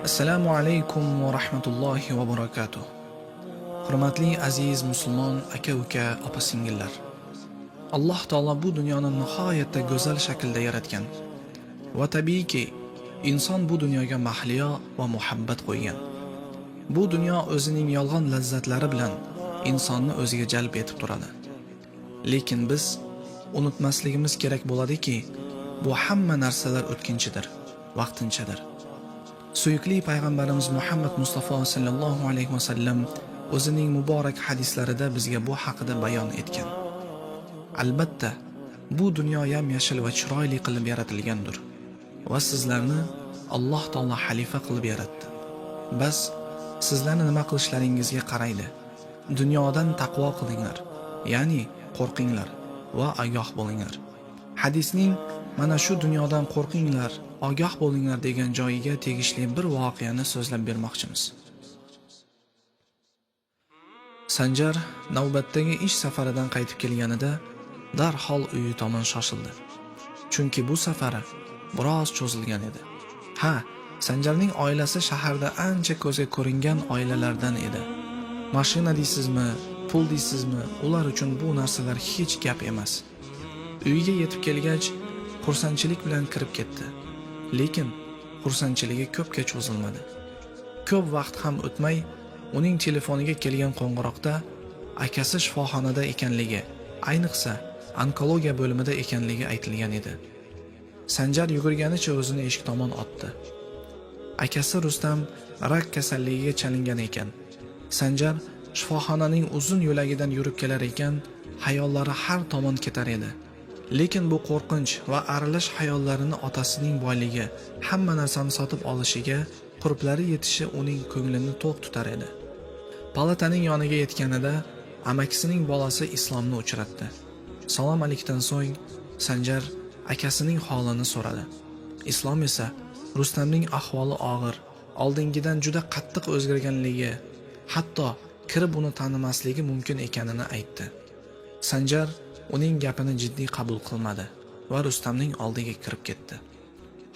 Assalomu alaykum va rahmatullohi va barakatuh. Hurmatli aziz musulmon aka-uka, opa-singillar. Alloh taolo bu dunyoni nihoyatda go'zal shaklda yaratgan. Va tabiiyki, inson bu dunyoga mahliyo va muhabbat qo'ygan. Bu dunyo o'zining yolg'on lazzatlari bilan insonni o'ziga jalb etib turadi. Lekin biz unutmasligimiz kerak bo'ladiki, bu hamma narsalar o'tkinchidir, vaqtinchadir. Suyukli payg'ambarimiz Muhammad Mustafa sallallohu alayhi vasallam o'zining muborak hadislarida bizga bu haqida bayon etgan. Albatta, bu dunyo yam-yashil va chiroyli qilib yaratilgandir va sizlarni Alloh taolo xalifa qilib yaratdi. Bas, sizlarni nima qilishlaringizga qaraydi. Dunyodan taqvo qilinglar, ya'ni qo'rqinglar va ogoh bo'linglar. Hadisning mana shu dunyodan qo'rqinglar, ogoh bo'linglar degan joyiga tegishli bir voqeani so'zlab bermoqchimiz. Sanjar navbatdagi ish safaridan qaytib kelganida darhol uyi tomon shoshildi. Chunki bu safari biroz cho'zilgan edi. Ha, Sanjarning oilasi shaharda ancha ko'zga ko'ringan oilalardan edi. Mashina deysizmi, pul deysizmi, ular uchun bu narsalar hech gap emas. Uyiga yetib kelgach, xursandchilik bilan kirib ketdi. Lekin xursandchiligi ko'pga cho'zilmadi. Ko'p vaqt ham o'tmay, uning telefoniga kelgan qo'ng'iroqda akasi shifoxonada ekanligi, ayniqsa onkologiya bo'limida ekanligi aytilgan edi. Sanjar yugurganicha o'zini eshik tomon otdi. Akasi Rustam rak kasalligiga chalingan ekan. Sanjar shifoxonaning uzun yo'lagidan yurib kelar ekan, xayollari har tomon ketar edi. Lekin bu qo'rqinch va aralash xayollarini otasining boyligi, hamma narsani sotib olishiga qurblari yetishi uning ko'nglini to'q tutar edi. Palataning yoniga yetganida amakisining bolasi Islomni uchratdi. Salom alikdan so'ng Sanjar akasining holini so'radi. Islom esa Rustamning ahvoli og'ir, oldingidan juda qattiq o'zgarganligi, hatto kirib uni tanimasligi mumkin ekanini aytdi. Sanjar uning gapini jiddiy qabul qilmadi va Rustamning oldiga kirib ketdi.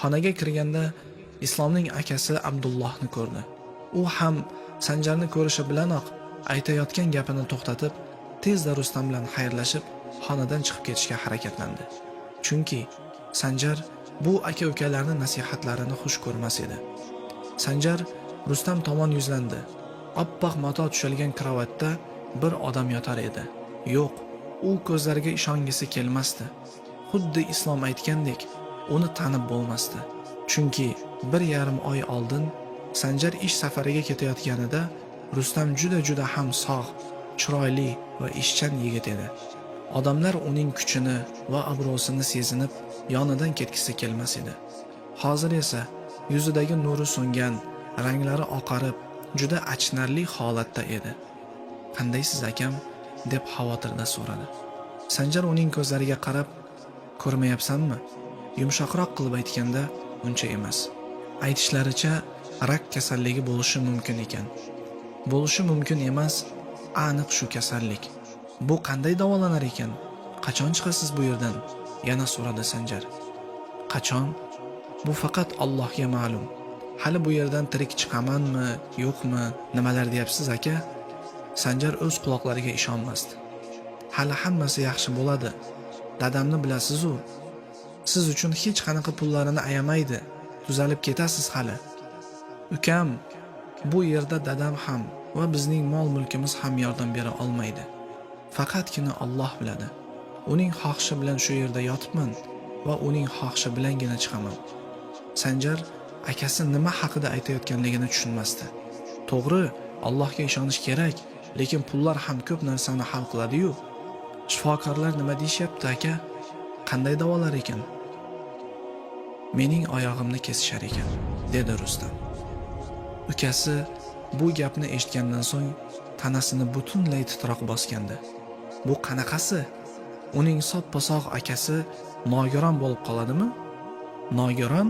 Xonaga kirganda Islomning akasi Abdullohni ko'rdi. U ham Sanjarni ko'rishi bilanoq aytayotgan gapini to'xtatib, tezda Rustam bilan xayrlashib, xonadan chiqib ketishga harakatlandi. Chunki Sanjar bu aka-ukalarning nasihatlarini xush ko'rmas edi. Sanjar Rustam tomon yuzlandi. Oppoq mato tushalgan kravatda bir odam yotar edi. Yo'q, u ko'zlariga ishongisi kelmasdi. Xuddi Islom aytgandek, uni tanib bo'lmasdi. Chunki 1,5 oy oldin Sanjar ish safariga ketayotganida Rustam juda-juda ham sog', chiroyli va ishchan yigit edi. Odamlar uning kuchini va obro'sini sezinib, yonidan ketgisi kelmas edi. Hozir esa yuzidagi nuri so'ngan, ranglari oqarib, juda achinarli holatda edi. "Qandaysiz akam?" deb xavotirda so'radi. Sanjar uning ko'zlariga qarab, "Ko'rmayapsanmi?" Yumshoqroq qilib aytganda, uncha emas. Aytishlaricha, rak kasalligi bo'lishi mumkin ekan. Bo'lishi mumkin emas, aniq shu kasallik. Bu qanday davolanar ekan? Qachon chiqasiz bu yerdan? Yana so'radi Sanjar. Qachon? Bu faqat Allohga ma'lum. Hali bu yerdan tirik chiqamanmi, yo'qmi, nimalar deyapsiz aka? Sanjar o'z quloqlariga ishonmasdi. Hali hammasi yaxshi bo'ladi. Dadamni bilasiz-u. Siz uchun hech qanaqa pullarini ayamaydi. Tuzalib ketasiz hali. Ukam, bu yerda dadam ham va bizning mol-mulkimiz ham yordam bera olmaydi. Faqatgina Alloh biladi. Uning xohishi bilan shu yerda yotibman va uning xohishi bilangina chiqaman. Sanjar akasi nima haqida aytayotganligini tushunmasdi. To'g'ri, Allohga ishonish kerak, lekin pullar ham ko'p narsani hal qiladi-yu. Shifokorlar nima deyishyapti aka? Qanday davolar ekan? Mening oyog'imni kesishar ekan, dedi Rustam. Ukasi bu gapni eshitgandan so'ng tanasini butunlay titroq bosgandi. Bu qanaqasi? Uning soppa-sog' akasi nogiron bo'lib qoladimi? Nogiron?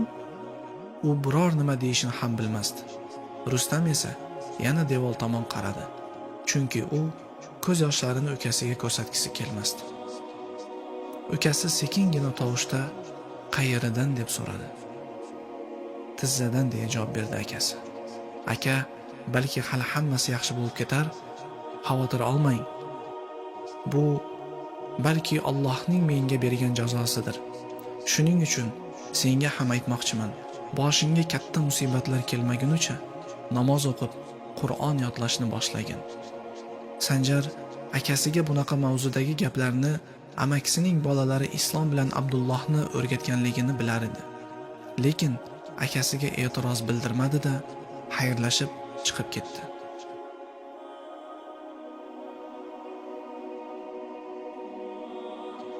U biror nima deyishini ham bilmasdi. Rustam esa yana devor tomon qaradi. Chunki u ko'z yoshlarini ukasiga ko'rsatgisi kelmasdi. Ukasi sekingina tovushda qayeridan deb so'radi. Tizzadan, deya javob berdi akasi. Aka, balki hali hammasi yaxshi bo'lib ketar, xavotir olmang. Bu balki Allohning menga bergan jazosidir. Shuning uchun senga ham aytmoqchiman. Boshingga katta musibatlar kelmagunicha namoz o'qib, Qur'on yodlashni boshlagin. Sanjar akasiga bunaqa mavzudagi gaplarni amakisining bolalari Islom bilan Abdullohni o'rgatganligini bilar edi. Lekin akasiga e'tiroz bildirmadi-da, xayrlashib chiqib ketdi.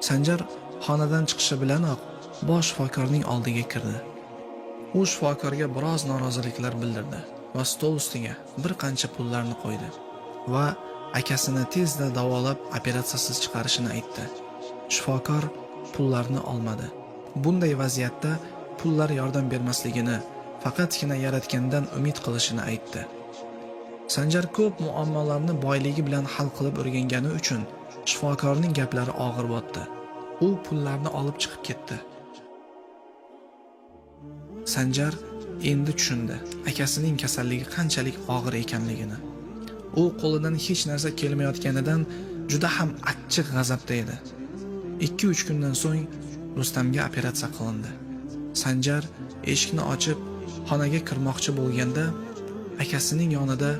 Sanjar xonadan chiqishi bilanoq bosh shifokorning oldiga kirdi. U shifokorga biroz noroziliklar bildirdi va stol ustiga bir qancha pullarni qo'ydi va akasini tezda davolab operatsiyasiz chiqarishini aytdi. Shifokor pullarni olmadi. Bunday vaziyatda pullar yordam bermasligini, faqatgina yaratgandan umid qilishini aytdi. Sanjar ko'p muammolarni boyligi bilan hal qilib o'rgangani uchun shifokorning gaplari og'ir botdi. U pullarni olib chiqib ketdi. Sanjar endi tushundi akasining kasalligi qanchalik og'ir ekanligini. U qo'lidan hech narsa kelmayotganidan juda ham achchiq g'azabda edi. 2-3 kundan so'ng Rustamga operatsiya qilindi. Sanjar eshikni ochib xonaga kirmoqchi bo'lganda akasining yonida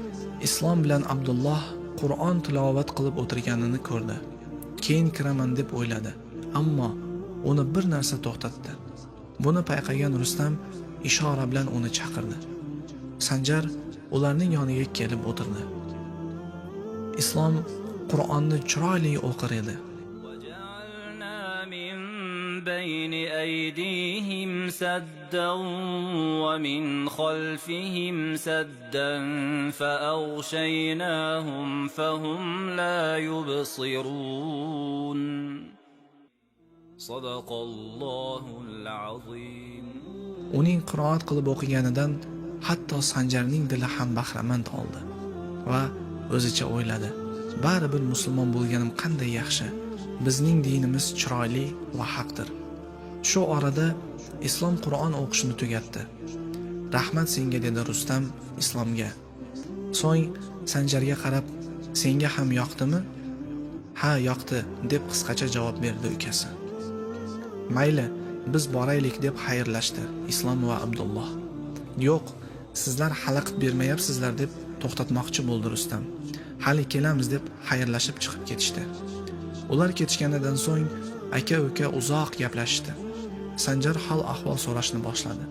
Islom bilan Abdulloh Qur'on tilovat qilib o'tirganini ko'rdi. Keyin kiraman deb o'yladi, ammo uni bir narsa to'xtatdi. Buni payqagan Rustam ishora bilan uni chaqirdi. Sanjar ularning yoniga kelib o'tirdi. Islom Qur'onni chiroyli o'qir edi. وجعلنا من بين أيديهم سدا ومن خلفهم سدا فأغشيناهم فهم لا يبصرون. صدق الله العظيم. Uning qiroat qilib o'qiganidan hatto Sanjarning dili ham bahramand oldi va o'zicha o'yladi: baribir musulmon bo'lganim qanday yaxshi. Bizning dinimiz chiroyli va haqdir. Shu orada Islom Qur'on o'qishni tugatdi. Rahmat senga, dedi Rustam Islomga. So'ng Sanjarga qarab, senga ham yoqdimi? Ha, yoqdi, deb qisqacha javob berdi ukasi. Mayli, biz boraylik, deb xayrlashdi Islom va Abdulloh. Yo'q, sizlar xalaqit bermayapsizlar, deb to'xtatmoqchi bo'ldi Rustam. Hali kelamiz, deb xayrlashib chiqib ketishdi. Ular ketishganidan so'ng aka-uka uzoq gaplashishdi. Sanjar hol ahvol so'rashni boshladi.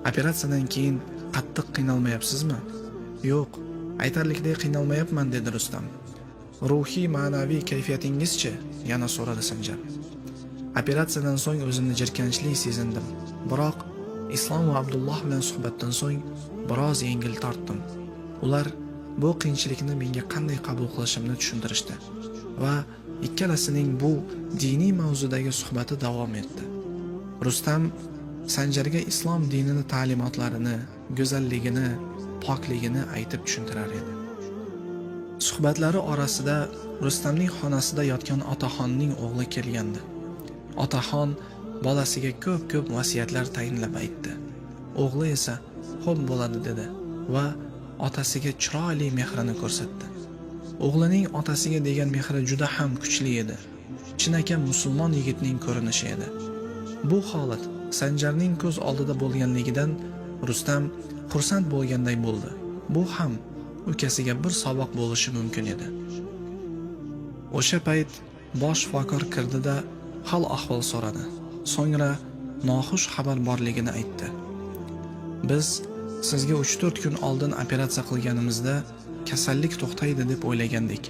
Operatsiyadan keyin qattiq qiynalmayapsizmi? Yo'q, aytarlikday qiynalmayapman, dedi Rustam. Ruhiy ma'naviy kayfiyatingizchi? Yana so'radi Sanjar. Operatsiyadan so'ng o'zimni jirkanchli sezindim. Biroq Islom va Abdulloh bilan suhbatdan so'ng biroz yengil tortdim. Ular bu qiyinchilikni menga qanday qabul qilishimni tushuntirishdi va ikkalasining bu diniy mavzudagi suhbati davom etdi. Rustam Sanjarga islom dinini ta'limotlarini, go'zalligini, pokligini aytib tushuntirar edi. Suhbatlari orasida Rustamning xonasida yotgan otaxonning o'g'li kelgandi. Otaxon bolasiga ko'p-ko'p vasiyatlar tayinlab aytdi. O'g'li esa xo'p bo'ladi dedi va otasiga chiroyli mehrini ko'rsatdi. O'g'lining otasiga degan mehri juda ham kuchli edi. Chinakam musulmon yigitning ko'rinishi edi. Bu holat Sanjarning ko'z oldida bo'lganligidan Rustam xursand bo'lganday bo'ldi. Bu ham ukasiga bir saboq bo'lishi mumkin edi. O'sha payt bosh shifokor kirdi-da, hol ahvol so'radi. So'ngra noxush xabar borligini aytdi. Biz sizga 3-4 kun oldin operatsiya qilganimizda kasallik to'xtaydi deb o'ylagandik.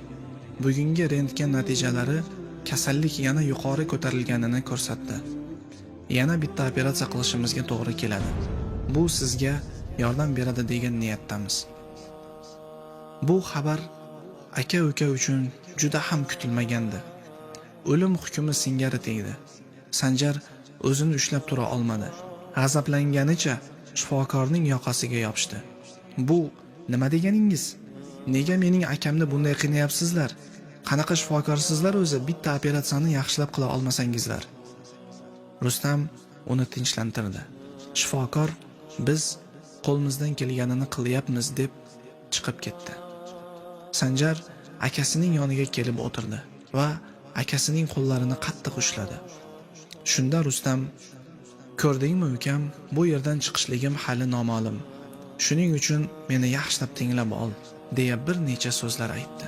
Bugungi rentgen natijalari kasallik yana yuqori ko'tarilganini ko'rsatdi. Yana bitta operatsiya qilishimizga to'g'ri keladi. Bu sizga yordam beradi degan niyatdamiz. Bu xabar aka-uka uchun juda ham kutilmagandi. O'lim hukmi singari tegdi. Sanjar o'zini ushlab tura olmadi. G'azablanganicha shifokorning yoqasiga yopishdi. Bu nima deganingiz? Nega mening akamni bunday qiynayapsizlar? Qanaqa shifokorsizlar o'zi, bitta operatsiyani yaxshilab qila olmasangizlar? Rustam uni tinchlantirdi. Shifokor, biz qo'limizdan kelganini qilyapmiz deb chiqib ketdi. Sanjar akasining yoniga kelib o'tirdi va akasining qo'llarini qattiq ushladi. Shunda Rustam: "Ko'rdingmi ukam, bu yerdan chiqishligim hali noma'lum. Shuning uchun meni yaxshilab tinglab ol", deya bir necha so'zlar aytdi.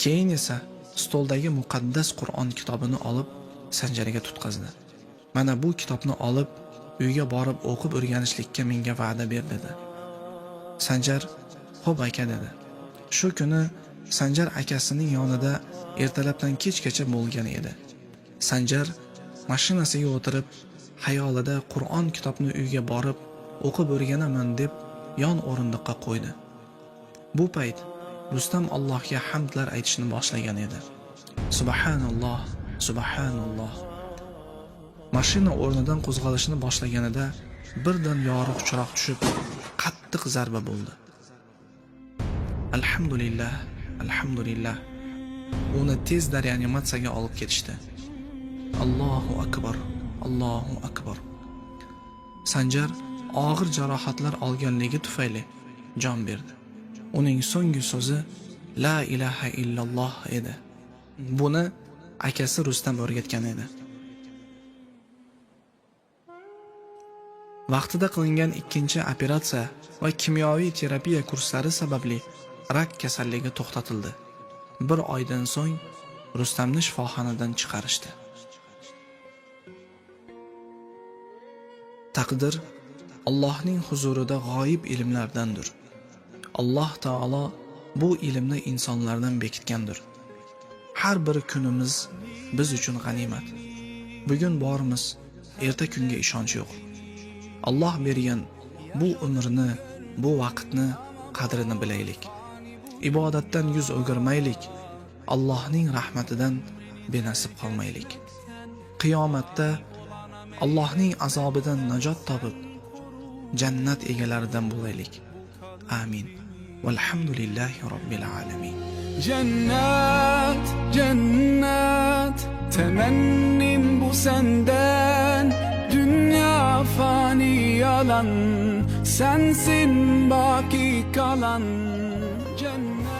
Keyin esa stoldagi muqaddas Qur'on kitobini olib Sanjarga tutqazdi. "Mana bu kitobni olib uyga borib o'qib o'rganishlikka menga va'da ber", dedi. Sanjar: "Xo'p aka", dedi. Shu kuni Sanjar akasining yonida ertalabdan kechgacha bo'lgan edi. Sanjar mashinasiga o'tirib, xayolida Qur'on kitobni uyga borib o'qib o'rganaman deb yon o'rindiqqa qo'ydi. Bu payt Rustam Allohga hamdlar aytishni boshlagan edi. Subhanalloh, subhanalloh. Mashina o'rnidan qo'zg'alishni boshlaganida birdan yorug' chiroq tushib, qattiq zarba bo'ldi. Alhamdulillah, alhamdulillah. Uni tezda reanimatsiyaga olib ketishdi. Allohu akbar, Allohu akbar. Sanjar og'ir jarohatlar olganligi tufayli jon berdi. Uning so'nggi so'zi la ilaha illalloh edi. Buni akasi Rustam o'rgatgan edi. Vaqtida qilingan ikkinchi operatsiya va kimyoviy terapiya kurslari sababli rak kasalligi to'xtatildi. Bir oydan so'ng Rustamni shifoxonadan chiqarishdi. Taqdir Allohning huzurida g'oyib ilmlardandir. Alloh taolo bu ilmni insonlardan bekitgandir. Har bir kunimiz biz uchun g'animat. Bugun bormiz, erta kunga ishonch yo'q. Alloh bergan bu umrni, bu vaqtni qadrini bilaylik. Ibodatdan yuz o'girmaylik. Allohning rahmatidan benasib qolmaylik. Qiyomatda Allohning azobidan najot topib, jannat egalaridan bo'laylik. Amin. Valhamdulillahi robbil alamin. Cennet, cennet, temennim bu senden. Dünya fani yalan, sensin baki kalan. Cennet.